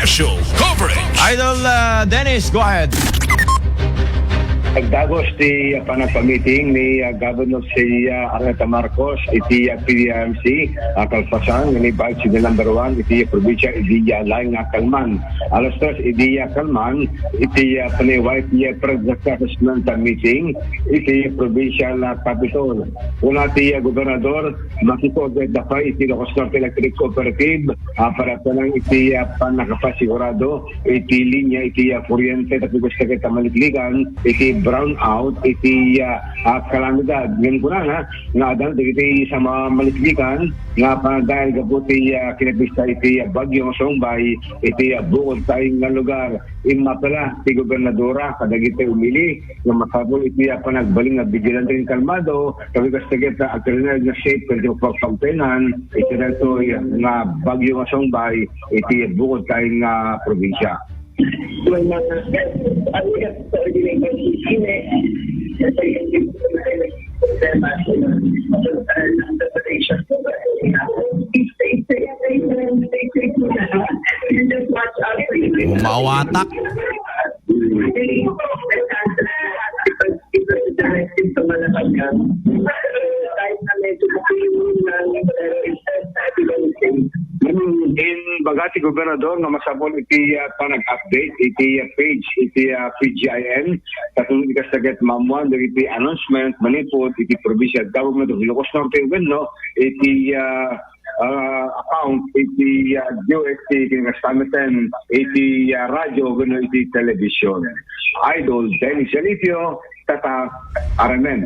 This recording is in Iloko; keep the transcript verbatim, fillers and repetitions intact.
Show coverage. Idol, uh, Dennis, go ahead. Nagdagos ti panagpamiting ni, uh, Governor Celia Araneta Marcos iti, uh, P D R M C, uh, kalpasan ni Vice President number one iti probinsya idi, uh, laing nga Calman. Alas tres idi, uh, Calman iti, uh, paniway ti, uh, project assessment, uh, meeting iti provincial, uh, capitol. Kuna ti, uh, gobernador, makikugay da pay iti Ilocos Norte Electric Cooperative, ah, para tanang iti, ah, pannakapasigurado iti linya iti, ah, kuryente tapno kasta ket maliklikan iti brownout iti, ah, ah, kalamidad. Ngem kunana nga adda dagiti sa mga maliklikan nga panagdael gapu ti, ah, kinapista iti, ah, bagyo nga sumbay iti, ah, bukod ta nga lugar. Immapela ti gobernadora kadagiti umili nga masapul iti, ah, panagbalin nga bigilante ken kalmado, tapno kasta ket, ah, agtalinaed nga safe ken pagpagtaengan iti daytoy nga bagyo nga sumbay iti bukod ta nga probinsya. Umawatak. Imbaga ti gobernador nga masapul iti, ah, panag-update iti, ah, page iti, ah, P G I N, tapno kasta ket maammuan dagiti announcement manipud iti Provincial Government of Ilocos Norte wenno iti, ah, ah, account iti, ah, D O S T ken kasta met iti, ah, radyo wenno iti television. Idol Dennis Yalipio, Tatak R M N.